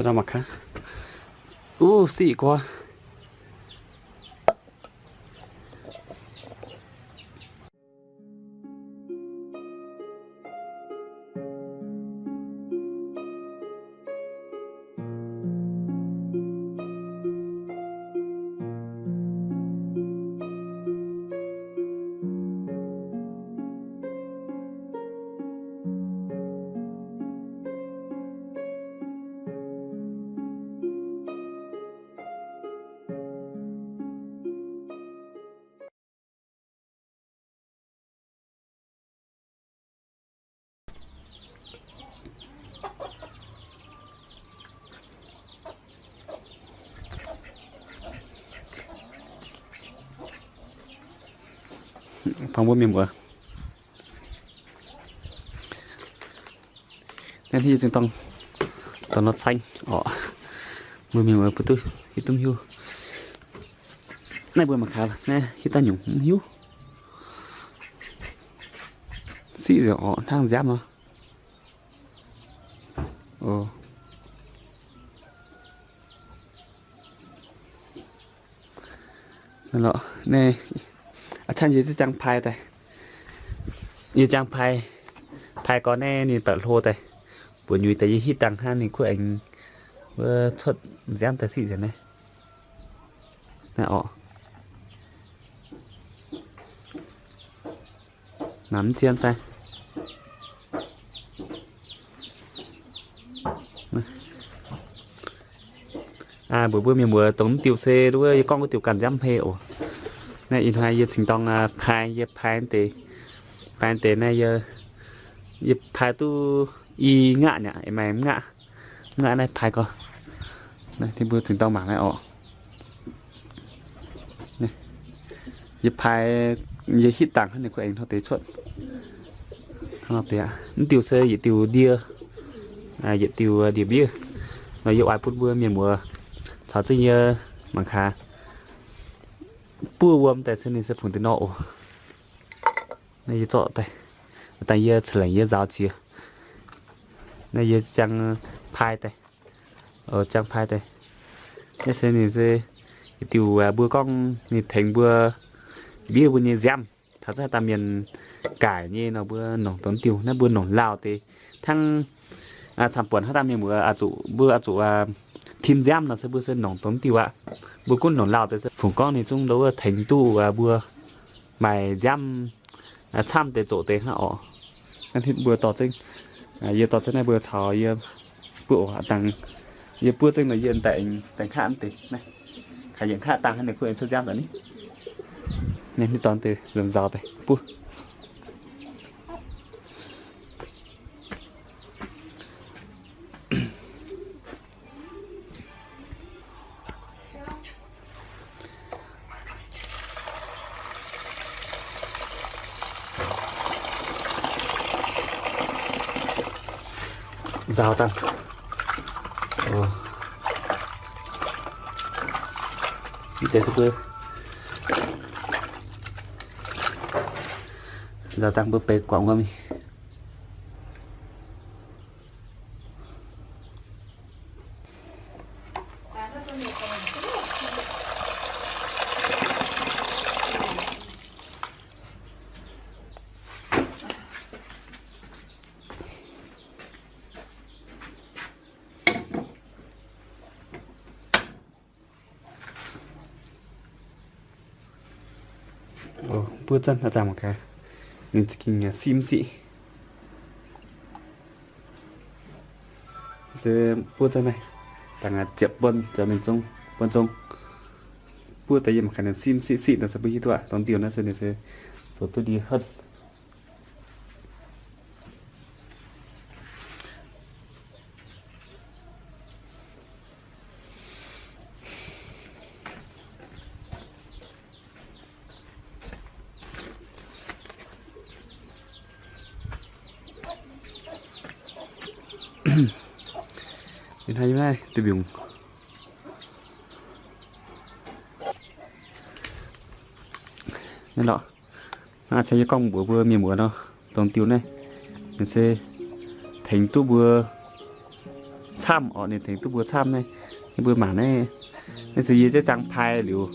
Mangc gaax. Uv, siqv guaav. Bangc mbuo mienh muoz. Naaiv hiuv zingh dorng, dorngx nor caeng orqc. Mbuo mienh muoz bun duqv hiuv duqv hiuv. Naaiv mbuo mangc gaax, naaiv hiuv daaih nyungc mv hiuv. Siqv nzengc orqc, hnangv nziaamv nor. Naaiv, a'cangv yie ziouc jangx pai daaih. Yie jangx pai, pai gorx naaiv ninh baeqc hlo daaih. Buoz nyuix daaih yie hitv dangh hnangv ninh kuv aengx wuov cuotv nziaamv daaih siqv nzengc naaiv. Naaiv orqc. Namx mv zien daaih. Mbuox mbuo mienh muoz dongh mv diuh se wuov yie gorngv wuov diuh ganh nziaamv hmei oc. Naaiv ih hnoi yie cingx dorng pai, yie pai deix, pai deix naaiv yie, yie pai duqv i ngaqv nyaqc, maaih mv ngaqv, mv ngaqv naaiv pai gorx. Naaiv mbuo cingx dorng mangc naaiv orqc. Yie pai, yie hitv dangh hnangv ninh kuv aengx hnangv deix cuotv. Hnangv nor deix aqv. Mv diuh se yietc diuh ndie, yietc diuh ndie-mbiev. Nor yie oix bun mbuo mienh muoz caux zengv yie mangc gaax buov wuom daaih se ninh se fungc deix nor oc. Naaiv yie zorqv daaih, dangh yie ca'lengc yie nzaaux jiex. Naaiv yie ziangh pai daaih, ziangh pai daaih. Naaiv se ninh se yietc diuh mbuo gorngv ninh tengx mbuo ndiev mbuo nyei nziaamv. Caux zengv haaix dauh mienh gaaic nyei nor mbuo nongc dongh diuh. Naaiv mbuo nongc lauh deix hnangv camv-buonc haaix dauh mienh mbuo zuqc, mbuo zuqc tim nziaamv nor se mbuo se nongc dongh diuh aqv. Mbuo gunv nongc lauh deix se fungc gorngv ninh zungv ndo wuov tengx duqv mbuo maaih nziaamv camv deix zoqc deix hnangv orqc. Naaiv hitv mbuo dorh zengv, yie dorh zengv naaiv mbuo caux yie buov oc. Dangh yie buov zengv nor yie daaih, daaih nqa'haav deix naaiv, kaaix yietc nqa'haav dangh hnangv ninh kuv aengx cuotv nziaamv daaih ni. Naaiv hitv dorh deix nzaaux daaih buov. Nzaaux dangh. Mv deix se mbuo nzaaux dangh mbuo benx guangc wuom mingh. Buov zanc haaix dauh mangc gaax, ninh za'gengh siqv mv siqv. Se buov zanc naaiv, dangh ziepc buonc zoux mingh zong, buonc zong. Buov daaih yie mangc gaax ninh siqv mv siqv siqv nor se mbuo hiuv duqv aqv. Dongh diuh naaiv se ninh se zoux duqv ndie henv. Ih hnoi yiem naaiv duih mbiungc. Naaiv lorqc, hnangv a'cangx yie gorngv mbuox mbuo mienh muoz nor, dongh diuh naaiv, ninh se tengx duqv mbuo camv. camv orqc, ninh tengx duqv mbuo camv naaiv. Yie mbuo mangc naaiv, naaiv se yie jienv ziangh pai liuz,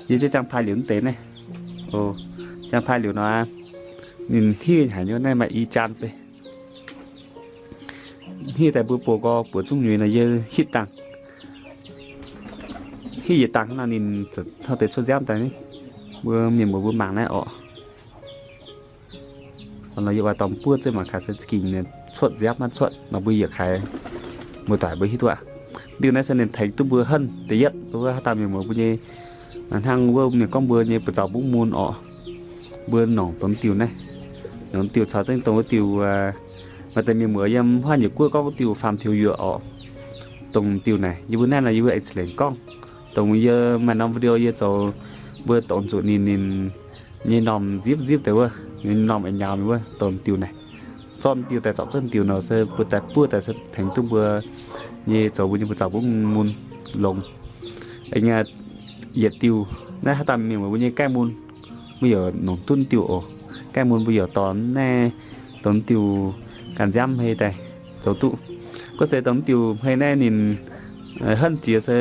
yie jienv ziangh pai liuz mv deix naaiv. O, ziangh pai liuz nor, ninh hiuv haic nyei, naaiv maaih i jaan bei. Hiuv daaih mbuo buoz nqor buoz zungv nyuiz nor yie hitv dangh, hitv yietc dangh nor ninh hnangv deix cuotv nziaamv daaih. Mbuo mienh muoz mbuo mangc naaiv orqc. Nor yie oix dorh buov zeiv mangc gaax se ging cuotv nziaamv maiv cuotv nor mbuo yietc kaaix muoz-doic mbuo hiuv duqv aqv. Diuh naaiv se ninh tengx duqv mbuo henv da'yietv wuov haaix dauh mienh muoz mbuo nyei, hnangv wuov mienh gorngv mbuo nyei buoz zaux mbungv mun orqc. Mbuo nongc dongh diuh naaiv, nongc diuh caux zengv dongh wuov diuh, maaih deix mienh muoz yiem huaav nyeic guoqv gorngv wuov diuh faam tiux yuoqc orqc. Dongh diuh naaic yie mbuo naaiv nor yie mbuo aengx ceix lengc gorngv. Dongh yie maaih norm video yie zoux, mbuo dorh zuqc ninh, ninh nyei normh nzipv nzipv deix wuov, ninh normh aengx nyauz mingh wuov dongh diuh naaic. Zorqv diuh daaih zorpc zengv diuh nor se mbuo daaih buov daaih se tengx duqv mbuo nyei zoux mbuo nyei buoz zaux mbungv mun longx. Aengx yietc diuh naaiv haaix dauh mienh muoz mbuo nyei gaeqv mun, mbuo yaac nongc duqv diuh oc. Gaeqv mun mbuo yaac dorh naaiv dongh diuh ganh nziaamv hmei daaih zoux duqv. Gorngv se dongh diuh hmei naaiv ninh henv jiex se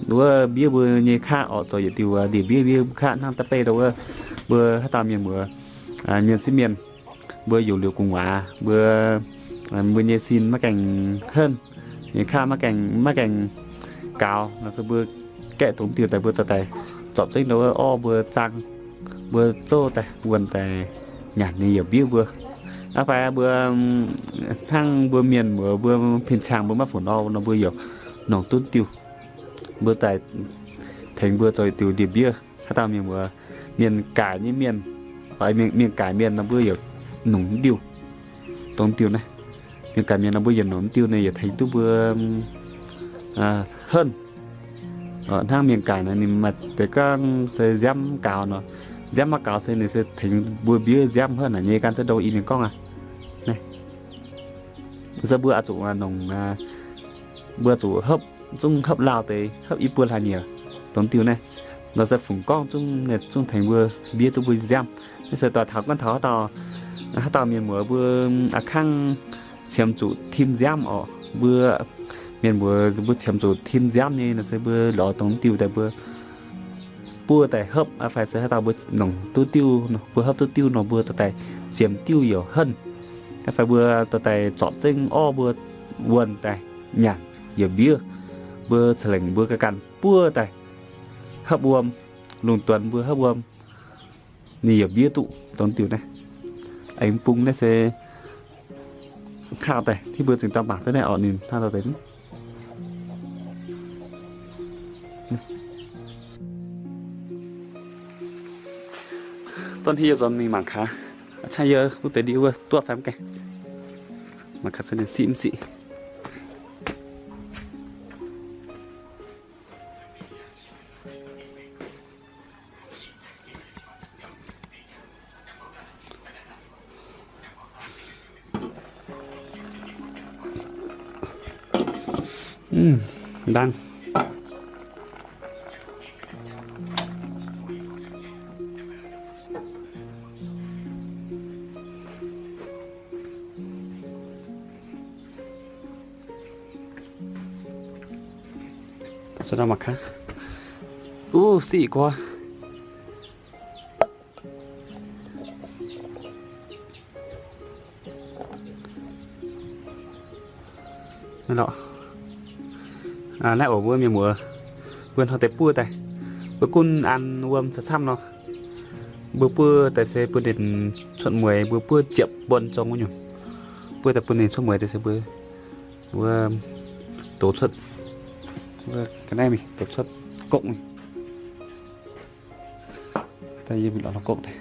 wuov mbiev mbuo nyei kaqv orqc, zoux yietc diuh ndie-mbiev mbiev kaqv hnangv da'beiv dongh wuov mbuo haaix dauh mienh muoz, mienh sieqv mienh, mbuo yungz liuz gu'nguaaz mbuo, mbuo nyei sin maiv gaengh henv, nyei kaqv maiv gaengh, maiv gaengh gaux nor se mbuo gaeqv dongh diuh daaih mbuo dorh daaih zorpc zengv dongh wuov orv mbuo zaang, mbuo zouv daaih wuonh daaih nyanc ninh yaac mbiev mbuo. Aqv fai mbuo hnangv mbuo mienh muoz mbuo pin cang mbuo maiv funx orv nor mbuo yaac nongc duqv diuh, mbuo daaih tengx mbuo zoux diuh ndie-mbiev. Haaix dauh mienh muoz, mienh gaaix nyei mienh, mienh gaaix mienh nor mbuo yaac nongc diuh, dongh diuh naaiv. Mienh gaaix mienh nor mbuo yaac nongc diuh naaiv yaac tengx duqv mbuo henv. Hnangv mienh gaaix naaiv ninh maaih deix gorngv se nziaamv maiv gaux nor, nziaamv maiv gaux se ninh se tengx mbuo mbiev nziaamv henv naaic nyei. Gan ziex ndongh i mienh gorngv aqv. Se mbuo oix zuqc nongc, mbuo zuqc hopv, zungv hopv lauh deix, hopv i buo hlaax nyieqc dongh diuh naaiv. Nor se fungc gorngv zungv, zungv tengx mbuo mbiev duqv mbuo nziaamv. Naaiv se doix taux gorngv taux haaix dauh, haaix dauh mienh muoz mbuo a'kangv qiemx zuqc tim nziaamv orqc, mbuo mienh muoz mbuo qiemx zuqc tim nziaamv nyei nor se mbuo lorz dongh diuh daaih mbuo buov daaih hopv. Aqv fai se haaix dauh mbuo nongc duqv diuh, mbuo hopv duqv diuh nor mbuo dorh daaih ziemx diuh yaac henv. Aqv fai mbuo dorh daaih zorpc zengv orv mbuo wuonh daaih nyanc yaac mbiev. Mbuo ca'lengc mbuo ganh ganh buov daaih hopv wuom, lungh duonx mbuo hopv wuom, ninh yaac mbiev duqv dongh diuh naaiv. Aengx bung naaiv se hngaqv daaih, hitv mbuo zingh dorn mangc zengv naaiv orqc, ninh hngaqv daaih. Dorn hitv yie nzuonx mingh mangc gaax, a'ciangv yie wuov deix ndie wuov duqv fai mv gaengh. Mangc gaax se ninh siqv mv siqv. Ndangh. Mangc gaax. Uh, siqv guaav. Naaiv oc, mbuo mienh muoz, mbuo hnoi deix buov daaih, mbuo gunv an wuom camv-camv nor, mbuo buov daaih se bun ninh cuotv mueiz, mbuo buov ziepc buonc zong wuov nyungc. Buov daaih bun ninh cuotv mueiz daaih se mbuo, wuov, dox cuotv, wuov, ga'naaiv mingh dox cuotv gokv mingh. Daaih yie mingh lorz norm gokv daaih.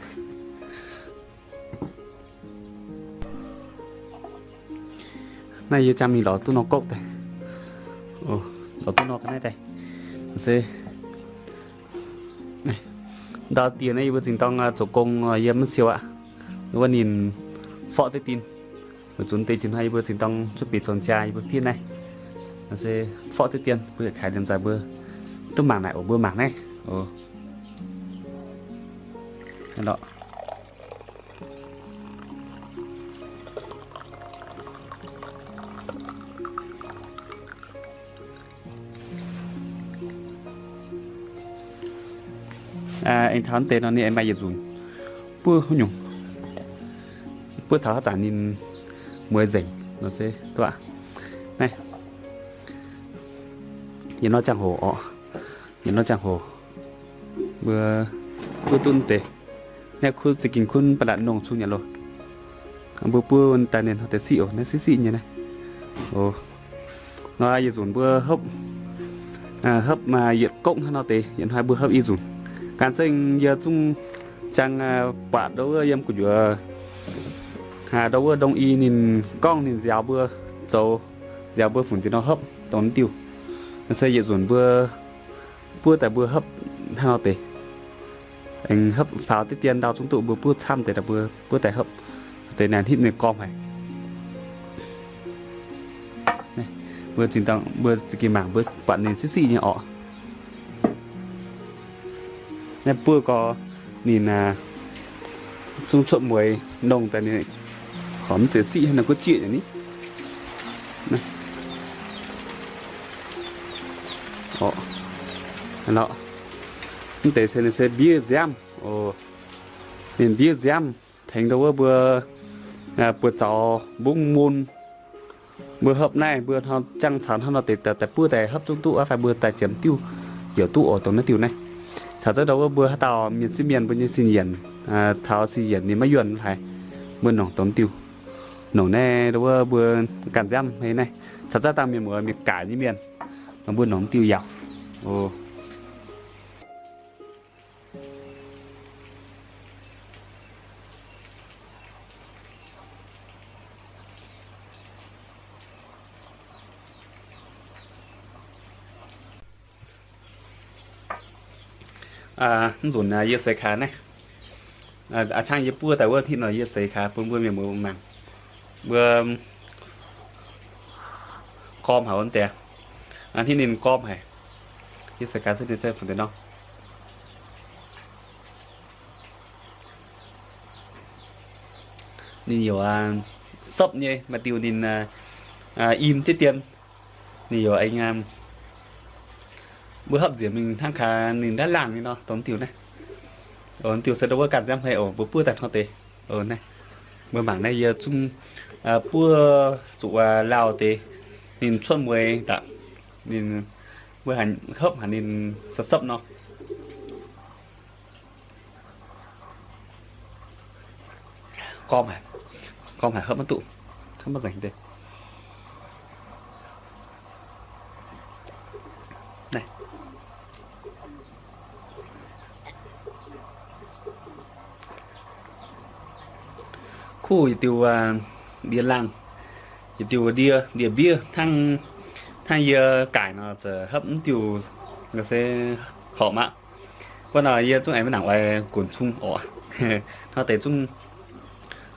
Naaiv yie ziangh mingh lorz duqv norm gokv daaih. Lorz duqv norm ga'naaiv daaih. Se ndau dieh naaiv yie mbuo zingh dorng zoux gong yie mv siou aqv. Wuov ninh forv duqv dien. Weic zuqc deix jiex hnoi yie mbuo zingh dorng cuotv bieqc zoux jaa yie mbuo fiev naaiv. Se forv duqv dien mbuo yietc kaaix liemh nzaaih mbuo duqv mangc naaic oc, mbuo mangc naaiv oc. Lorqc. Aengx taux deix nor ninh aengx maaih yietc nzunc buov haaix nyungc, buov taux haaix zanc ninh mueiz nzengc nor se duqv aqv. Naaiv yietc norm ziangh hoc orqc, yietc norm ziangh hoc mbuo buov duqv deix. Naaiv kuv za'gengh kunv ba'ndatc nongh cung nyei loh. Mbuo buov daaih ninh hnoi deix siqv oc, naaiv siqv siqv nyei naaiv. Nor yietc nzunc mbuo hopv, hopv yietc gokv hnangv nor deix, yietc hnoi mbuo hopv i nzunc. Ganh zengv yie zungv jangx buatc ndau wuov yiem gu'nyuoz, ndau wuov Đông Y ninh gorngv ninh nziaaux mbuo zoux, nziaaux mbuo funx deix nor hopv dongh diuh. Se yietc nzunc mbuo buov daaih mbuo hopv hnangv nor deix. Aengx hopv faaux diqv dien ndau zungv duqv, mbuo buov camv deix daaih mbuo buov daaih hopv deix naaic hitv ninh gormh haic. Mbuo zinh, mbuo za'gengh mangc mbuo buatc ninh siqv siqv nyei orqc. Naaiv buov gorx ninh zungv cuotv mueiz nongh daaih ninh horpc mv zeiz siqv hnangv naaiv guov jieqv nyei ni. Mv deix se ninh se mbiev nziaamv oc. Ninh mbiev nziaamv tengx ndau wuov mbuo buoz-zaux mbungv mun. Mbuo hopv naaiv mbuo hnangv jangv caux hnangv nor deix daaih buov daaih hopv zungv duqv aqv fai mbuo daaih ziemx diuv yaac duqv oc. Dongh naaiv diuh naaiv caux zengv ndau wuov mbuo haaix dauh mienh sieqv mienh mbuo nyei sin yienc, taux sin yienc ninh maiv yuonh haaix, mbuo nongc dongh diuh. Nongc naaiv ndau wuov mbuo ganh nziaamv hmei naaiv caux zengv dangh mienh muoz mienh gaaix nyei mienh, mbuo nongc diuh yaauc. Mv nzunc yie seix kaax naaiv, a'cangv yie buov daaih wuov hitv nor yie seix kaax bun mbuo mienh muoz mangc. Mbuo gorm haic wuov deix. Hitv ninh gorm haic. Yie seix kaax se ninh se funx deix nor. Ninh yaac sopv nyei, maaih diuh ninh im diqv dien. Ninh yaac aengx, mbuo hopv nziex mingh hnangv kaax ninh ndaauv laangh nyei nor, dongh diuh naaiv. Diuh se ndau wuov ganh nziaamv hmei oc, mbuo buov daaih hnangv deix. Naaiv mbuo mangc naaiv yie zungv buov zuqc lauh deix, ninh cuotv mueiz daaih, ninh mbuo hopv haic ninh sopv sopv nor. Gormx haic, gormx haic, hopv maiv duqv, hopv maiv nzengc deix. Kuv yietc diuh ndie-laangh, yietc diuh ndie, ndie-mbiev hnangv yie gaaix nor, hopv mv diuh se horpc aqv. Wuov nor yie zungv aengx maiv nangc oix gunx cung orqc. Hnangv deix zungv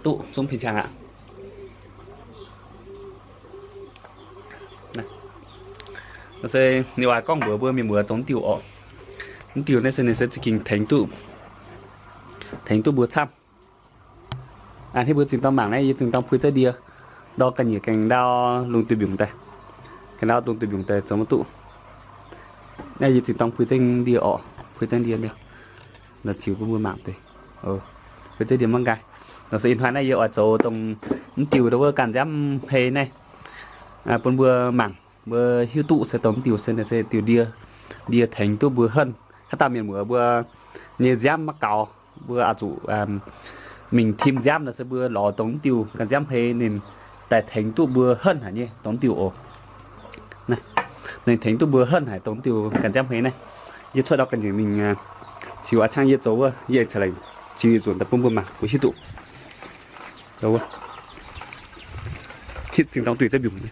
duqv zungv pin qang aqv. Se ninh oix gorngv mbuox mbuo mienh muoz dongh mv diuh orqc. Mv diuh naaiv se ninh se za'gengh tengx duqv, tengx duqv mbuo camv. Hnangv mbuo zinh dorng mangc naaiv, yie zinh dorng pui zaiv ndie, ndorm ga'nyiec gaengh ndau lungh duih mbiungc daaih, gaengh ndau lungh duih mbiungc daaih zoux maiv duqv. Naaiv yie zinh dorng pui zaiv ndie orqc, pui zaiv ndie, ziux bun mbuo mangc deix. Pui zaiv ndie maiv nqaai. Nor se ih hnoi naaiv yie oix zoux dongh mv diuh ndau wuov ganh nziaamv hei naaiv bun mbuo mangc, mbuo hiuv duqv se dongh mv diuh se, se diuh ndie, ndie tengx duqv mbuo henv. Haaix dauh mienh muoz mbuo nyei nziaamv maiv gaux, mbuo oix zuqc mingh tim nziaamv nor se mbuo lorz dongh mv diuh ganh nziaamv hei ninh daaih tengx duqv mbuo henv haic nyei dongh mv diuh oc. Ninh tengx duqv mbuo henv haic dongh mv diuh ganh nziaamv hei naaiv. Yie cuotv ndau ga'nyiec mingh ziux a'cangv yie zoux wuov, yie ceix laengz ziux yietc nzunc daaih bun mbuo mangc, mbuo hiuv duqv. Hitv zinh dorng duih zaiv mbiungc.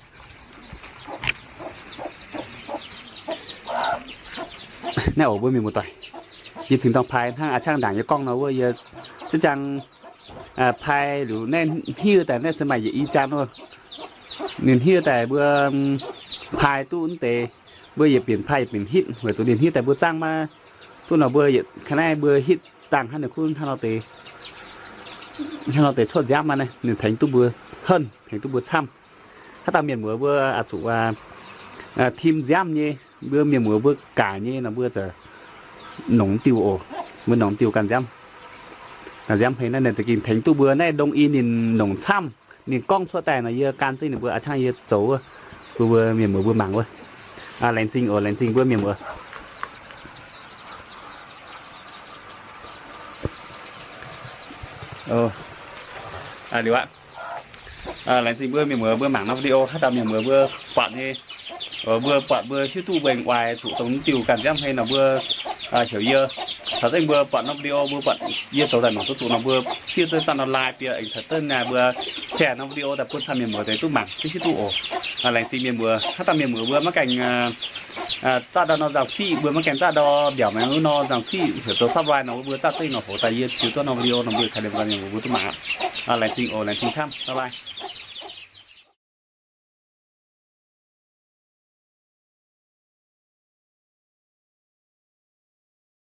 Naaiv oc mbuo mienh muoz-doic, yie zinh dorng pai hnangv a'cangv ndaangc yie gorngv nor wuov, yie za'gengh pai liuz naaiv hniev daaih naaiv se maaih yietc i jaan wuov. Ninh hniev daaih mbuo pai duqv mv deix, mbuo yietc binc pai yietc binc hitv weic zuqc ninh hniev daaih mbuo zaangv maiv duqv nor mbuo yietc ka'naaiv mbuo hitv dangh hnangv ninh kuv hnangv nor deix, hnangv nor deix cuotv nziaamv maiv naaiv ninh tengx duqv mbuo henv, tengx duqv mbuo camv. Haaix dauh mienh muoz mbuo oix zuqc tim nziaamv nyei, mbuo mienh muoz mbuo gaax nyei nor mbuo ziouc nongc diuh oc. Mbuo nongc diuh ganh nziaamv, ganh nziaamv hmei naaiv, ninh za'gengh tengx duqv mbuo naaiv ndongc i ninh nongc camv. Ninh gorngv cuotv daaih nor yie gan zengv ninh mbuo a'ciangv yie zoux wuov, bun mbuo mienh muoz mbuo mangc wuov. Laengz zingh oc, laengz zingh mbuo mienh muoz. Liuz aqv, laengz zingh mbuo mienh muoz mbuo mangc norm video. Haaix dauh mienh muoz mbuo buatc nyei, mbuo buatc mbuo hiuv duqv mbuo aengx oix zuqc dongh diuh ganh nziaamv hmei nor mbuo heuc yie. Caux zengv mbuo buatc norm video mbuo buatc yie zoux daaih nongc duqv zuqc nor mbuo siev zengv zatv norm like bieqc aengx caux zengv naaic mbuo share norm video daaih bun camv mienh muoz deix duqv mangc duqv hiuv duqv oc. Laengz zingh mienh muoz. Haaix dauh mienh muoz mbuo maiv gaengh zatv ndau norm nzangc siqv, mbuo maiv gaengh zatv ndau mbiaauc maengx wuov norm nzangc siqv heuc zoux subscribe nor mbuo zatv zengv nor hoc daaih yie ziux duqv norm video nor mbuo kaaix liemh ganh mienh muoz mbuo duqv mangc aqv. Laengz zingh oc, laengz zingh camv, bye bye.